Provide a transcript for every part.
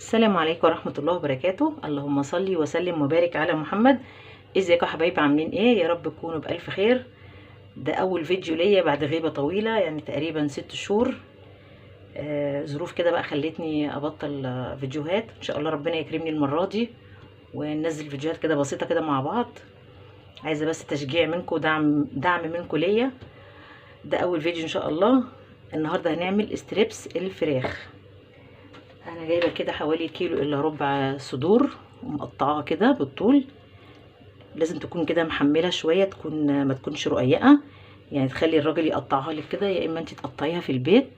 السلام عليكم ورحمة الله وبركاته. اللهم صل وسلم وبارك على محمد. ازيكم يا حبايبي، عاملين ايه؟ يا رب تكونوا بألف خير. ده اول فيديو ليا بعد غيبة طويلة، يعني تقريبا 6 شهور. ظروف كده بقى خلتني ابطل فيديوهات. ان شاء الله ربنا يكرمني المرة دي وننزل فيديوهات كده بسيطة كده مع بعض. عايزة بس تشجيع منكم، دعم منكم ليا. ده اول فيديو ان شاء الله. النهارده هنعمل strips الفراخ. انا جايبه كده حوالي كيلو الا ربع صدور ومقطعاها كده بالطول. لازم تكون كده محمله شوية، تكون ما تكونش رقيقه، يعني تخلي الراجل يقطعها لك كده، يا اما انت تقطعيها في البيت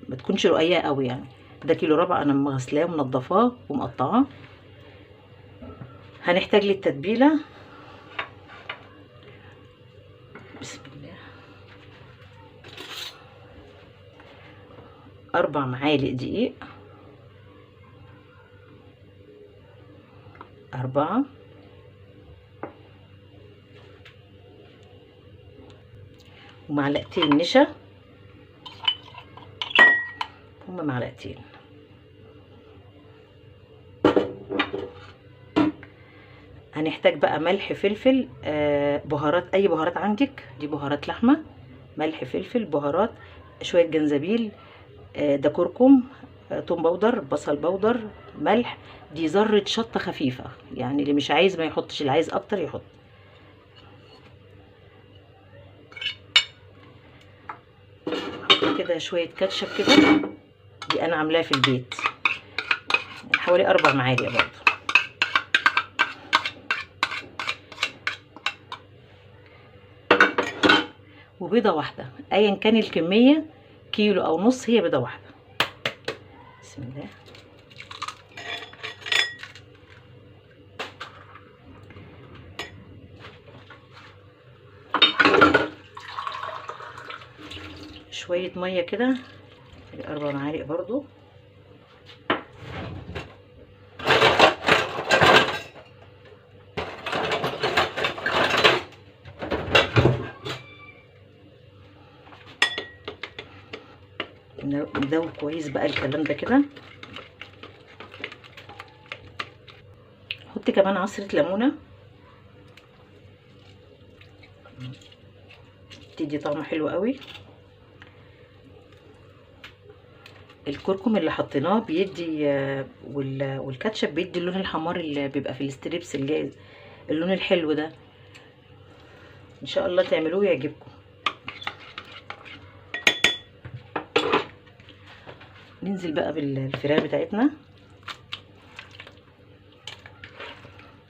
ما تكونش رقيقه قوي. يعني ده كيلو ربع انا مغسلاه ومنضفاه ومقطعاه. هنحتاج للتتبيله، بسم الله، 4 معالق دقيق، 4، ومعلقتين نشا، هما معلقتين، هنحتاج بقى ملح، فلفل، بهارات، اي بهارات عندك، دي بهارات لحمه، ملح، فلفل، بهارات، شوية جنزبيل، ده كركم، توم powder، بصل powder، ملح، دي ذره شطه خفيفة، يعني اللي مش عايز ما يحطش، اللي عايز اكتر يحط. حط كده شوية كاتشب كده، دي انا عاملاها في البيت، حوالي 4 معالق برضه. وبيضه واحدة، ايا كان الكمية، كيلو او نص، هي بيضة واحدة. بسم الله. شوية مية كده، 4 معالق برضو. ندوب كويس بقى الكلام ده كده. حطي كمان عصرة ليمونة، تدي طعم حلو قوي. الكركم اللي حطيناه بيدي، والكاتشب بيدي اللون الحمار اللي بيبقى في ال strips الجاهز، اللون الحلو ده. ان شاء الله تعملوه يعجبكم. ننزل بقى بالفراخ بتاعتنا.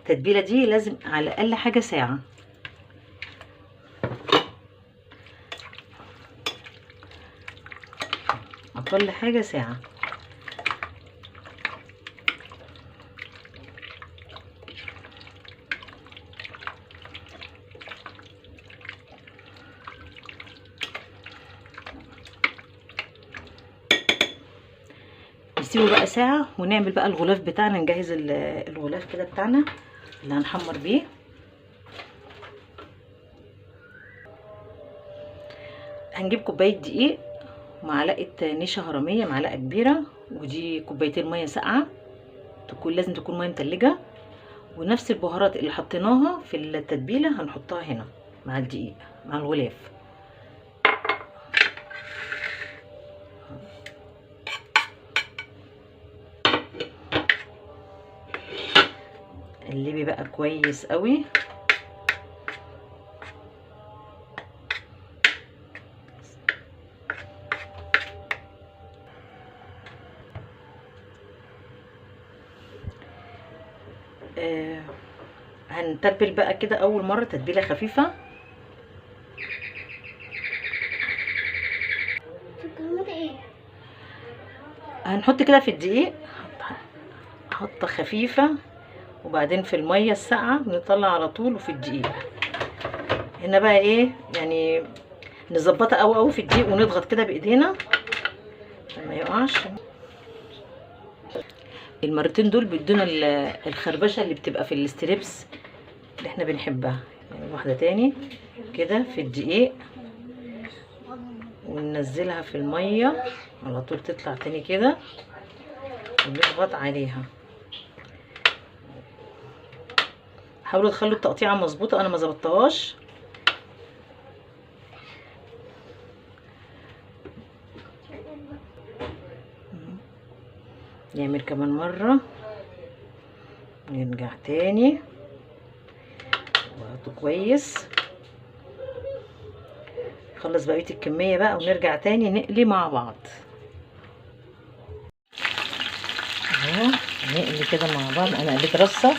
التتبيله دي لازم على الاقل حاجة ساعة. اقل حاجة ساعة. نسيبه بقى ساعة ونعمل بقى الغلاف بتاعنا. نجهز الغلاف كده بتاعنا اللي هنحمر بيه. هنجيب كوباية دقيق، معلقة نشا هرمية، معلقة كبيرة، ودي كوبايتين مية ساقعة، تكون لازم تكون مية متلجة. ونفس البهارات اللي حطيناها في التتبيلة هنحطها هنا مع الدقيق مع الغلاف. قلبي بقى كويس قوي. هنتبل بقى كده اول مرة تتبيله خفيفة. هنحط كده في الدقيق حطه خفيفة، وبعدين في المية الساقعه نطلع على طول، وفي الدقيق هنا بقى ايه، يعني نظبطها قوي قوي في الدقيق، ونضغط كده بايدينا عشان ما يقعش. المرتين دول بيدونا الخربشه اللي بتبقى في الستريبس اللي احنا بنحبها. يعني واحدة تاني كده في الدقيق، وننزلها في المية على طول، تطلع تاني كده. ونضغط عليها. حاولوا تخلوا التقطيعه مظبوطة، انا ما ظبطتهاش. نعمل كمان مرة، نرجع تاني وهاتوا كويس. نخلص بقية الكمية بقى ونرجع تاني نقلي مع بعض. اهو نقلي كده مع بعض. انا قليت رصه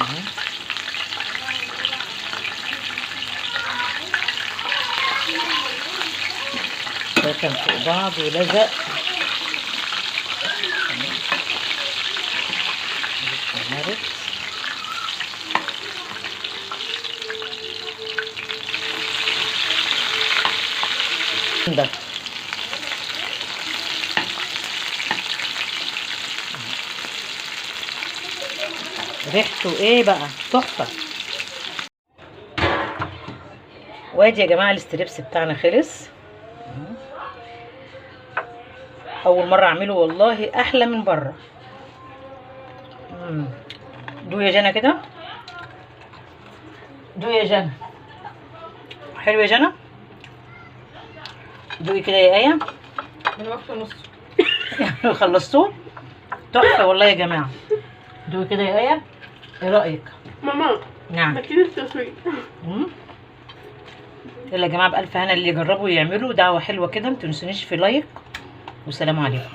اهو. ده كان فوق بعض ولزق. ده ريحته ايه بقى، تحفة. وادي يا جماعة ال strips بتاعنا خلص. اول مرة اعمله والله، احلى من بره. دوق يا جنى كده، دوق يا جنى، حلو يا جنى، دوقي كده يا ايه. من وقت ونص خلصتوه؟ تحفة والله يا جماعة. دوقي كده يا ايه، ايه رايك؟ ماما نعم. اكيد التصوير. يلا يا جماعة، بالف هنا اللي يجربوا يعملوا. دعوه حلوة كده، ما تنسونيش في لايك، والسلام عليكم.